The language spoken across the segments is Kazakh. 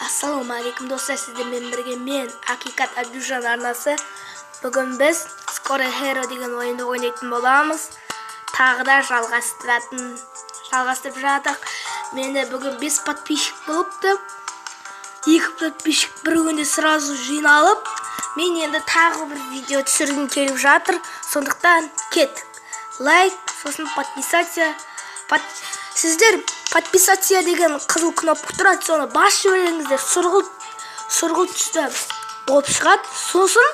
Ассалаумағалейкум достар, сіздермен бірге мен Ақиқат Абдужан арнасы. Бүгін біз Score Hero деген ойынды ойнайтын боламыз. Тағы да жалғастырып жатық. Менде бүгін 5 подписчик болыпты. 2 подписчик бір күнде сразу жиналып, мен енді тағы бір видео түсіргім келіп жатыр. Сондықтан кеттік. Лайк, сосын подписаться. Сіздер подписаться деген қызыл кнопка тұрады, соны басып жіберіңіздер, сұрғылт түсті болып шығады. Сосын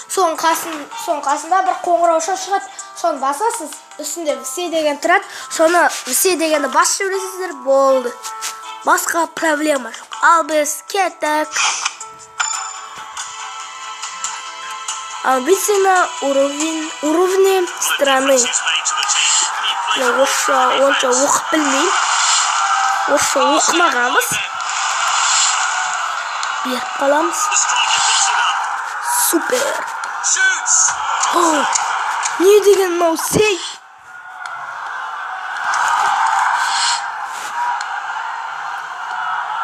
соның қасында бір қоңырауша шығады, соны басасыз, үстінде все деген тұрады, соны все дегенді басып жібересіздер, болды. Басқа проблема жоқ. Ал біз кеттік. Амбиции на уровне страны. Орысша онша оқып білмеймін. Орысша оқымағанбыз. Беріп қаламыз. Супер. Не деген мынау сей?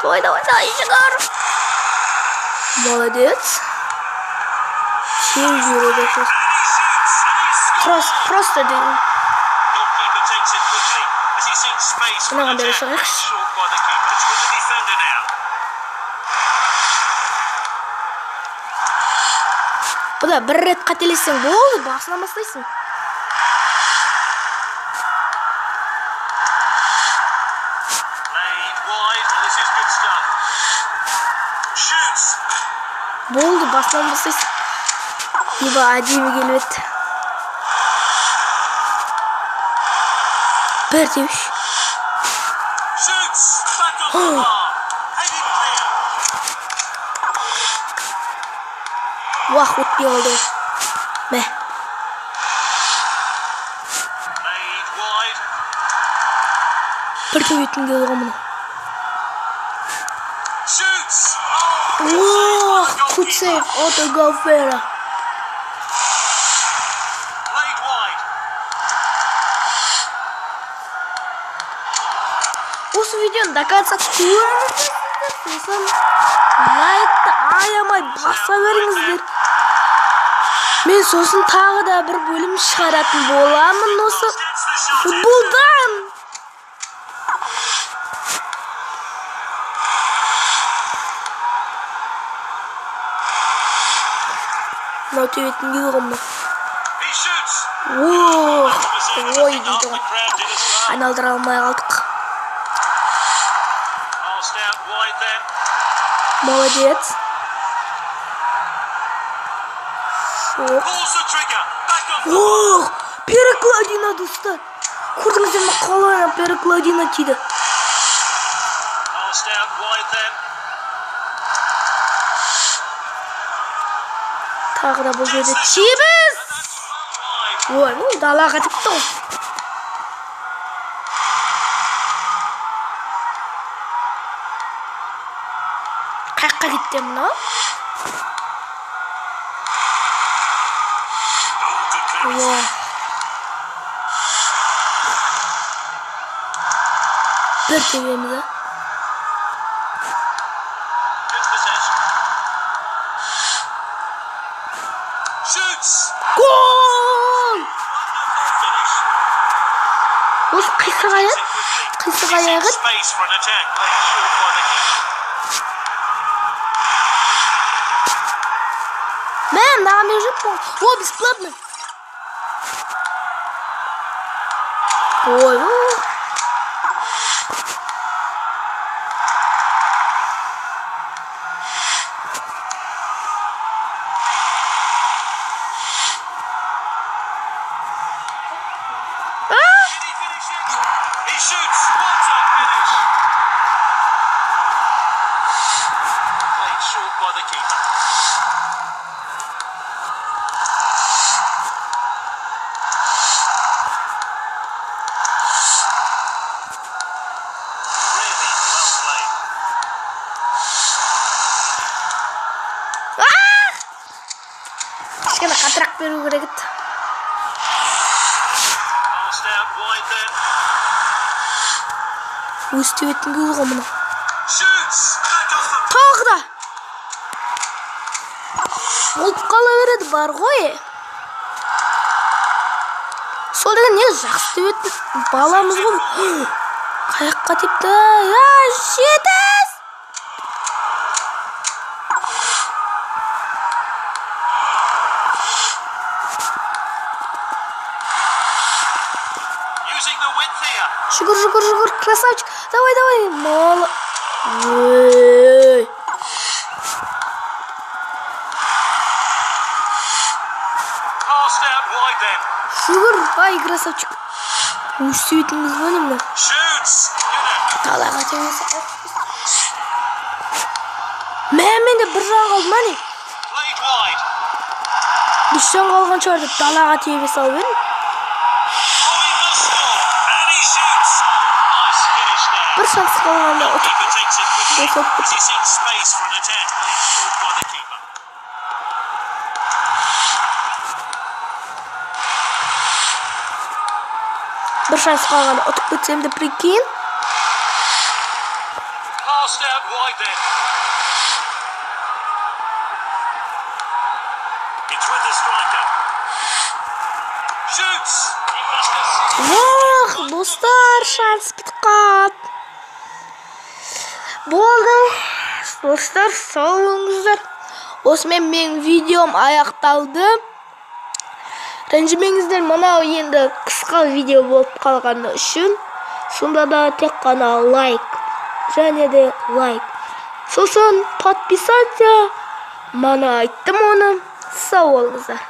Давай, давай, давай, шығар. Молодец. Просто деген. Мынаған бере шығайықшы. Бұда бір рет қателессең болды, басынан бастайсың. Болды, басынан бастайсың. Еба, әдемі келіп еді. Бір теуіш. Уах, өтпей қалды. Мә. Бір теуетін келді ғой мұны. Ох, good save от Гафера. Осы видеоны до конца көріңіздер, сосын лайкты аямай баса беріңіздер. Мен сосын тағы да бір бөлім шығаратын боламын осы футболдан. Мынау тебетін келді ғой мынау. Ох, ой дейді ғой. Айналдыра алмай қалдық. Молодец. Ох, перекладина, достар. Көрдіңіздер ме, қалай перекладина тиді. Тағы да бұл жерде тебіз. Ой, бұл далаға тіпті ғой. Қаяққа кетті мынау? Бір тебеміз, а? Гол! Осы қисық аяқ? Қисық аяғы? Мә, мынаған беріп жатпын. О, бесплатно. Ой, о. Кішкене қаттырақ беру керек еді. Өз тебетін келді ғой мынау. Тағы да. Болып қала береді бар ғой. Сол деген не жақсы тебетін баламыз ғой. Қаяққа тепті? Жетіс! Жүгір, жүгір, жүгір, красавчик. Давай, давай. Мало. Ой. Жүгір, ай, красавчик. Өз сүйетініміз ғой мына. Далаға тебесі. Мә, менде бір жан қалды ма не? Үш жан қалған шығар деп далаға тебе салып едім. Бір шанс қалғанда ұтып. Бір шанс қалғанда ұтып кетсем де прикинь. Ох, достар, шанс бітіп қалды. Болды. Достар, сау болыңыздар. Осымен менің видеом аяқталды. Ренжімеңіздер, мынау енді қысқа видео болып қалғаны үшін. Сонда да тек қана лайк және де лайк. Сосын подписаться. Мана айттым оны. Сау болыңыздар.